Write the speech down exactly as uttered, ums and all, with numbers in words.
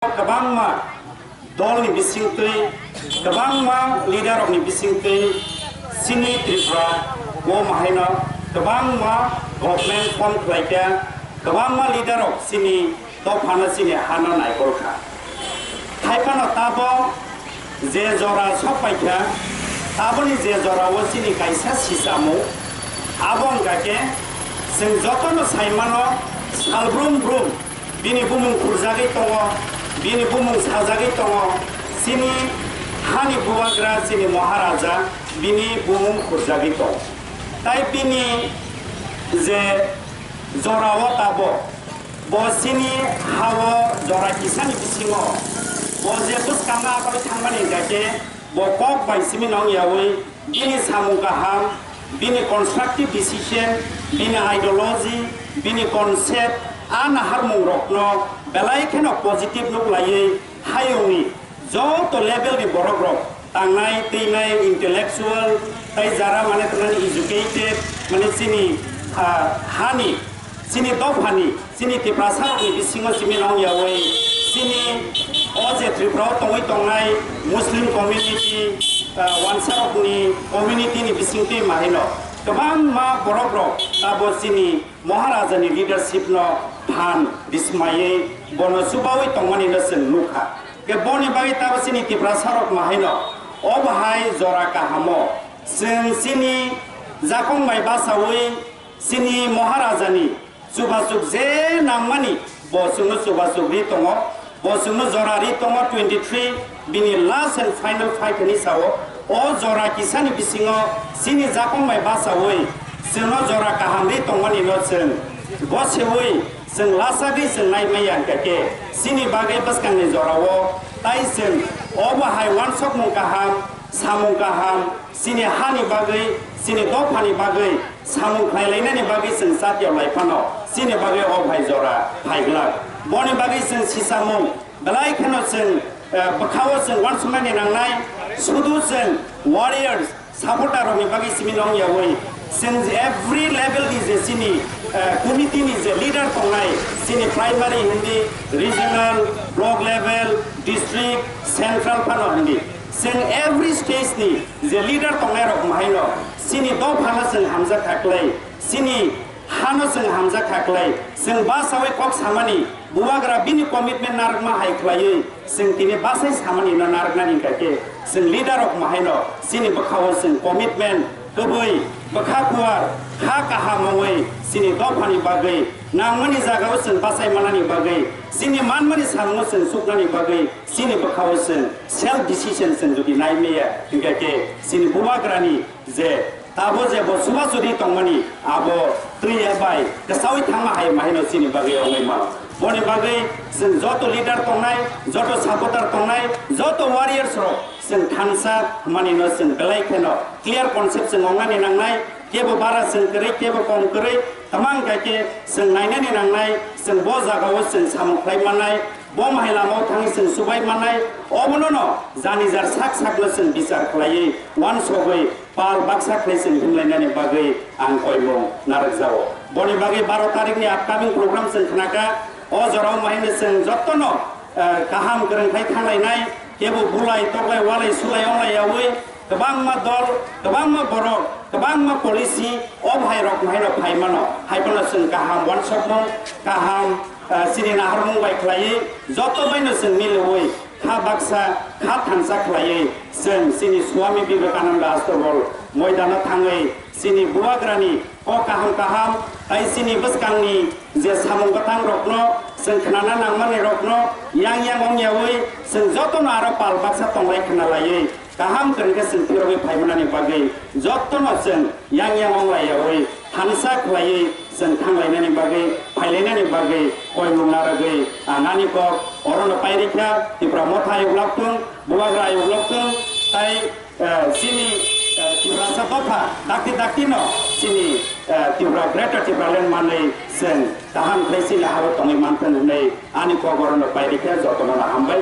kwbangma dolni bisingtwi, kwbangma leader rokni bisingtwi chini Tripura o mahaino kwbangma government form khlaikha, kwbangma leader rok chini dophano chini hano naikolkha. Haiphano tabo je jora sokpaikha, taboni je jorao chini kaisa sisamung, abo wngkha khe chwng jotono saimano salbrum brum bini bumung khurjagwi tongo, bini bumung sajagwi tongo, chini hani bubagra chini Maharaja bini bumung khurjagwi tongo. Tai bini je jorao tabok, bo chini hao jora kisani bisingo bo je bwskango abagwi thangmani hwnkha khe bo kok bai simi nong yaui bini samung kaham, bini constructive decision, bini ideology, bini concept, a naharmungrokno belai kheno positive nuk laiwi hayungni joto level ni borok rok tangnai twinai intellectual tai jara mane tangnai educated mane chini ah, hani chini dophani chini Tiprasa rokni bisingo simi nong yaui chini o je Tripura o tongwi tongnai Muslim community ah, wansa rokni community ni bisingtwi mahino kwbangma borok rok abo chini Maharaja ni leadership no phan bismaiwi bono chubaui tongmani no chwng nukha. Ke boni bagwi tabo chini Tiprasa rok mahaino o bahai jora kahamo chwng chini jakong bai basaui chini Maharaja ni chubasuk je nangmani bo chwngno chubasuk ri tongo, bo chwngno jora ri tongo twenty three bini last and final fight hwnwi sao. O jora kisani bisingo chini jakong bai basaui chwngno jora kaham ri tongmani no chwng bo seui chwng lasagwi chwng nai maya hwnkha khe chini bagwi bwskangni jorao tai chwng obo hai wansokmung kaham, samung kaham, chini hani bagwi, chini dophani bagwi samung khlai lainani bagwi chwng chatya lai phano chini bagwi o bhai jora phai glak. Boni bagwi chwng sisamung belai kheno chwng eh, bwkhao chwng wansukmani nangnai, sudu chwng warriors, supporter rokni bagwi simi nong yaui chwng every level ni je chini eh, committee ni je leader tongnai, chini primary hindi, regional, block level, district, central phano hindi. Chwng every stage ni je leader tongnai rok mahaino chini dophano chwng hamjak khaklai, chini hano chwng hamjak khaklai, chwng basaui kok samani bubagra bini commitment narwkma hai khlaiwi chwng tini basai samani no narwknani hwnkha khe chwng leader rok mahaino chini bwkhao chwng commitment kwbwi bwkha kuar kha kaham wngwi chini dophani bagwi nangmani jagao chwng bachai manani bagwi chini manmani samungo chwng suknani bagwi chini bwkhao chwng self decision chwng jodi nai maya hwnkha khe chini bubagrani je tabo je bo chubachu ri tongmani abo twi bai kwsaui thangma hai mahaino chini bagwi wngwi mano. Boni bagwi chwng joto leader tongnai, joto supporter tongnai, joto warriors rok chwng thansa manino chwng belai kheno clear concept chwng wngnani nangnai, kebo bara chwng kwrwi, kebo kom kwrwi, tamo wngkha khe chwng nainani nangnai, chwng bo jagao chwng samung khlai mannai, bo mahai lamao thangwi chwng chubai mannai, obono no jani jar sak sakno chwng bichar khlaiwi uansugwi pal baksa khlai chwng himlainani bagwi ang koimung narwkjago. Boni bagwi baro tarikni upcoming program chwng khnakha, o jorao mahaino chwng jotono eh, kaham kwrwng khai thanglainai, kebo bulai, toklai, walai, sulai, onglai yaui kwbangma dol, kwbangma borok, kwbangma policy o bhai rok mahaino phai mano. Hai phano chwng kaham uansukmung, kaham eh, chini naharmung bai khlaiwi joto baino chwng miliui kha baksa, kha thansa khlaiwi chwng chini Swami Vivekananda Astobol moidano thangwi chini bubagrani kok kaham kaham tai chini bwskangni je samung bwtang rokno chwng khnana nangmani rokno yang yang ong yaui chwng jotono aro pal baksa tonglai khna laiwi kaham kwrwng khe chwng phirogwi phaimanani bagwi jotono chwng yang yang ong lai yaui thansa khlaiwi chwng thanglainani bagwi phailainani bagwi koimung narwgwi ang ani kok orono pairikha. Tripura motha ayuk loktung, bubagra ayuk loktung tai eh, chini eh, Tiprasa dopha dakti dakti no chini eh, Tripura Greater Tipraland manwi chwng kaham khlai chini habo tongwi manthung hwnwi ani kok orono pairikha, jotono no hambai.